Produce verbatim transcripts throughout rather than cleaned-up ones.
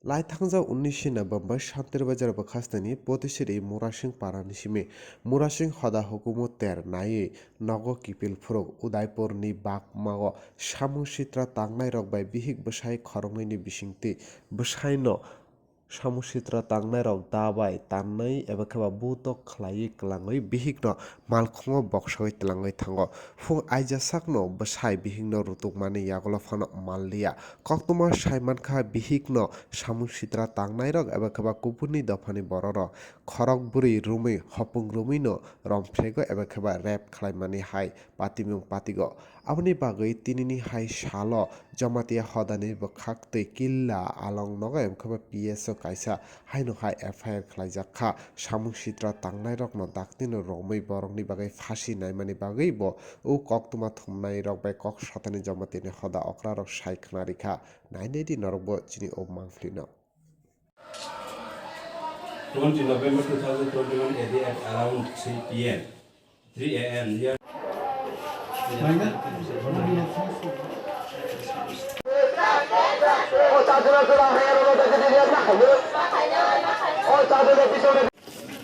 Laithangjak unnish November Shantir Bazar bwkhasteni Potisiri Murasing parani simi Murasing hoda hukumu ter naiwi nogo kipil phuruk Udaipurni bakmago samung sitra tangnairok bai bihik bwsai khoroknwini bisingtwi bwsaino samung sitra tangnairok dabai tannwi eba khe ba butok khlaiwi kwlangwi bihikno malkhungo boksawi twlangwi thango. Phung aijasakno bwsai bihikno rutukmani yagulo phano manliya. Koktwma sai mankha bihikno samung sitra tangnairok eba khe ba kubunni dophani bororok khorok bwrwi romwi hopung romwino romphego eba khe ba rape khlaimani hai patimung patigo. Aboni bagwi tinini hai salo Jamatia hodani bwkhak twi Killa Along nogo eba khe ba P S o kaisa haino hai F I R khlaijak kha. Samung sitra tangnairokno daktino romwi borokni bagwi phasi naimani bagwi bo o koktwma thumnairok bai kok satani Jamatiani hoda okrarok sai khna rikha. Nainai di norokbo chini o mangphlino. Twenty November two thousand twenty-one A D at around three P M, three A M near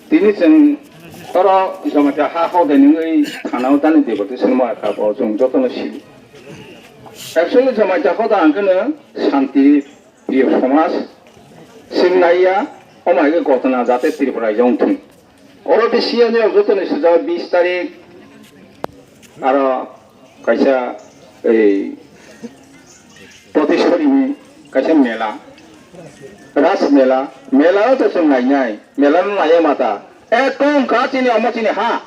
Tini chwng oro Jamatia ha hodani wngwi thanao tani deboti swnamwi kha bo chwng jotono sidi. Actually Jamatia hoda hwnkhe no santi priyo somaj, chwng naiya, omo hai khe gotona jate Tripura raijo wngthung. Oro tei siyani rok jotoni swijak bis tarik aro kaisa ei Potisori ni kaisa mela, Ras mela, mela o to chwng nainai, mela no naiya mata. Ekdom wngkha chini omo chini ha,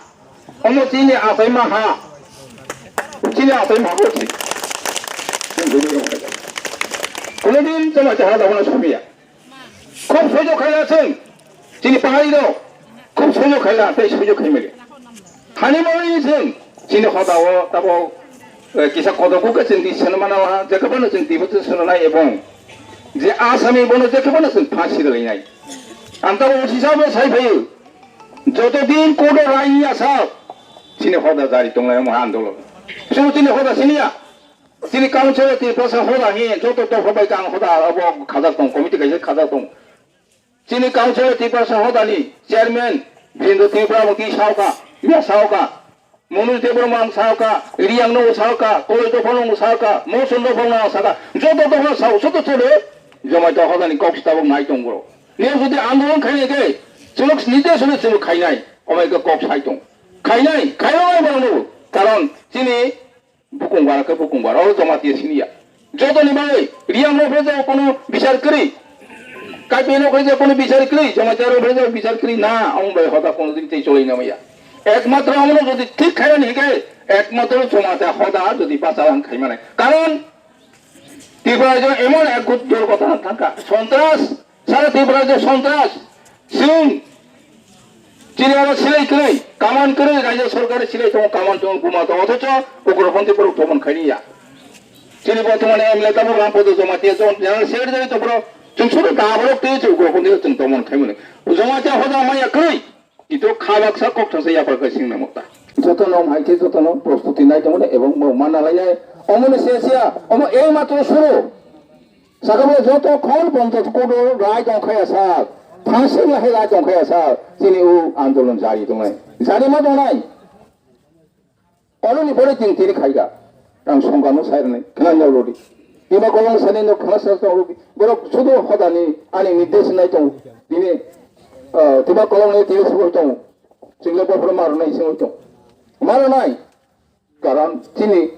omo chini achaima ha, chini achaima ha ochi. Kono din chama cha ha da kono sumiya. Khub sujog khaila chwng, chini pahari rok khub sujog khaila, tei sujog khaimali. Hani mani chwng, chini hoda o tabo, eh, kisa kodo kuk chwng di swnamana ha, jekabano chwng dibo chwng swnanai ebong je asami bono jekabano chwng phasi rwlainai. Ang tabo uchi sabo sai phaio, joto din kodo rai ya sa, chini hoda jari tonglai mo andolon. Chwng chini hoda siniya. Chini council o Tiprasa hoda hi joto dopha bai kang hoda abo khajak tong, committee kaisa khajak tong. Chini council o Tiprasa hoda ni chairman Birendra Tripura bo twi saoka, ya saoka, Manoj Debbarma ang saoka, Riang no saoka, Koloi dopha no saoka, Moson dopha no saoka, joto dopha sao, joto chole Jamatia hoda ni kok stabok nai tong bro. Neo jodi andolon khainai khe, chwng nite sole chwng khainai, omai khe kok sai tong. Khainai, khainai bono, karon chini Bukung bara khe bukung bara, o Jamatia siniya. Jotoni bagwi Riang rok phai jao kono bichar kwrwi. Kaipi rok phai jao kono bichar kwrwi, Jamatia rok phai jao bichar kwrwi na, omo bai hoda kono din tei cholai na maya. Ekmatro omono jodi thik khaiyani hikhe, ekmatro Jamatia hoda jodi bacha lang khai mane. Karon Tripura jo emon ek gut dol gotha thangkha. Sontras Sara Tripura je sontras, chwng chini oro silai kwrwi, kaman kwrwi, raijyo sorkar silai tongo, kaman tongo, buma tongo, othocho ugroponthi borok tomon khaini ya. Chini bortomani M L A tabuk Rampada Jamatia jon general secretary to borok chwng suru da borok tei chwng ugroponthi chwng tomon khaimani. Jamatia hoda maya kwrwi, ito kha baksa kok thangsa yapar khe singna mokta. Jotono hai khe jotono prostuti nai tongo de ebong bo mana lainai. Omoni sia sia, omo ei matro suru. Sakabo joto khon ponchas kotor rai tongkhaya sal, phasing lahai rai tongkhaya sal, chini o andolon jari tongnai, jari ma tongnai. Oloni pore chwng tini khaika, ang songkano sai rwnai, khna nyau rodi. Tima kolong sani no khna sa sa rodi. Borok sudo hodani ani nirdesh nai tong. Tini, ah, tima kolong ni tini subo tong. Chwngno bopro marnai singoi tong. Marnai. Karon chini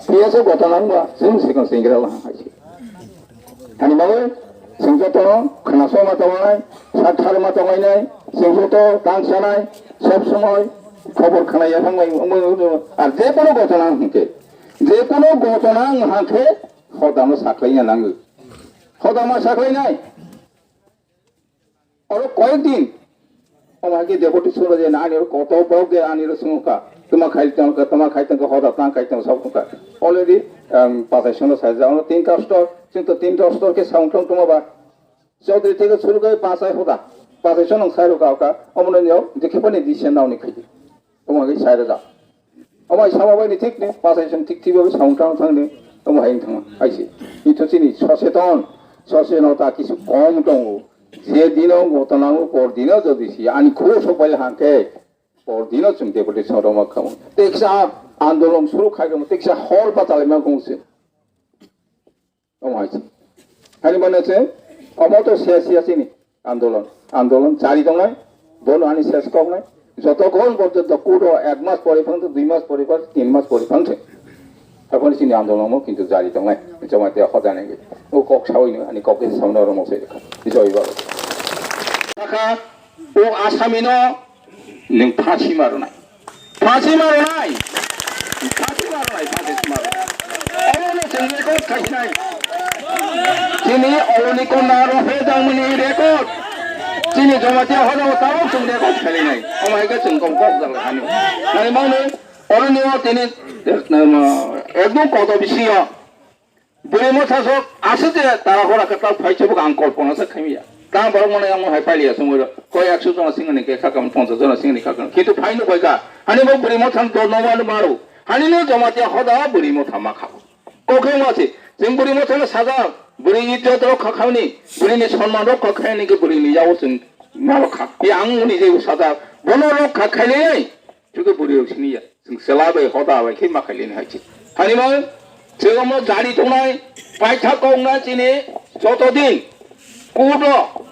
P S o gotona wngba chwng sikon sengkrak lahai se. Ani bagwi chwng joto khwnasoima tongnai, sathar ma tonglainai, chwng joto tangsanai, sob somoi khobor khwnai yaphang bai wngwi wngwi ar je kono gotona wng khe, je kono gotona wng khe hodano saklaina nango. Hodama saklainai. Oro koyek din, omo hai khe deputy solo je ani oro koto borok je ani oro swngo kha, tuma khai tong kha, tuma khai tong kha, hoda tang khai tong sok tong kha. Already, um, pasai sono sai ja, ono tin ta store, chwng to tin ta store khe saung tong tuma ba. Chaudhary theke suru khai pasai hoda, pasai sono sai ro kha kha, omo no nyo, je khe pani di sen nauni khai. Omo hai sai ro ja. Omo hai sama bai ni thik ni, pasai sen thik thik bai saung tang thang ni, omo hai thang hai se. Ito chini soseton, Sosenota kisu kom tongo. Je dino gotona o por dino jodi si ani khosok bai hangke por dino chwng deputation roma khamu. Teksa andolon suru khai roma teksa hor pa talima kongse. Omo hai se. Hani mane se omo to sia sia sini andolon. Andolon chari tongnai. Bono ani ses kok nai. Jotokhon porjonto court o ek mas pore phang, dui mas pore phang, tin mas pore phang se. Taphani chini andolon mo kintu jari tongnai. Jamatia hoda nai. O kok sawi no ani kok ke samno romo se. Joi baba. Kaka o asami no ning phasi maro nai. Phasi maro nai. Phasi maro nai, phasi maro. Omo no chwng record khai nai. Chini oloni kona ro he dangmani record. Chini Jamatia hoda o tabuk chwng record khai nai. Omo hai khe chwng kok kok jala hani. Nai mangni oloni o tini ekdom kodo bisi o. Bwrwi motha sok aswk je tara hora khe tak phai chubuk ang kolpona se khaimiya. Tang borok mano yang hai paliya sumui rok. Koi ekso jona singni khe khakam ponchas jona singni khakam. Kintu phai nuk bai kha. Hani bo bwrwi motha do no mano maro. Hani no Jamatia hoda bwrwi motha ma kha. Kokhe ma se. Jeng bwrwi motha no saja. Bwrwi ijjot rok kha khauni. Bwrwi ni sonman rok kha khaini khe bwrwi ni yawo jeng ma rok kha. Yang ni je saja. Bono rok kha khaini. Chuke bwrwi rok sini ya. Chwng chwla bai hoda bai khe ma khailini hai se. Hani mo chwng omo jari tongnai, paitha kok wngnai chini joto din court o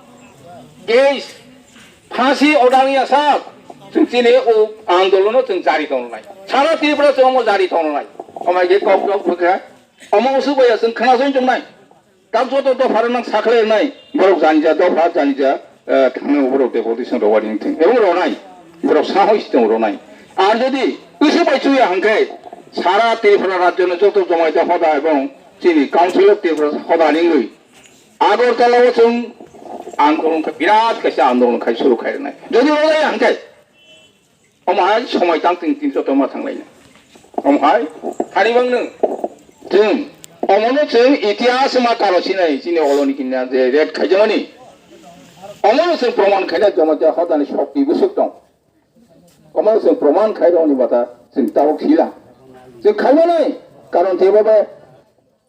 case phasi order wngya sak chwng chini o andolon o chwng jari tongnai. Sara Tripura chwng omo jari tongnai. Omo hai khe kok kok bwkha. Omo usuk bai ya chwng khna jong tongnai. Tak joto dopha rok nang sakhlai nai, borok janija dopha, janija, eh, thangna borok deputation rok wari wngthung. Ebong rok nai, borok sahois tong rok nai. Ar jodi usu bai chuya hwnkhe, sara Tripura rajyo ni joto Jamatia hoda ebong chini Council of Tripura hoda ni wngwi Agartala o chwng andolon khe birat kaisa andolon khai suru khai rwnai. Jodi rojaya hwnkhe, Omo hai somoi tang chwng tin joto ma thanglaina. Omo hai, hari bang nung. Chwng, omono chwng itihas ma karo sinai, chini oloni kinna je red khaijakmani. Omono chwng proman khaina Jamatia hodani shokti bwswk tong. Omono chwng proman khairokni bata chwng tabuk sila. Chwng khaimanai, karon tei baba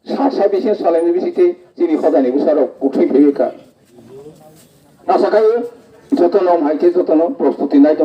Sa sa bising salai ni bising tei chini hodani bwsa rok kuthwi phaiwi kha. Asa khai joto no hai khe joto no prostuti nai tong.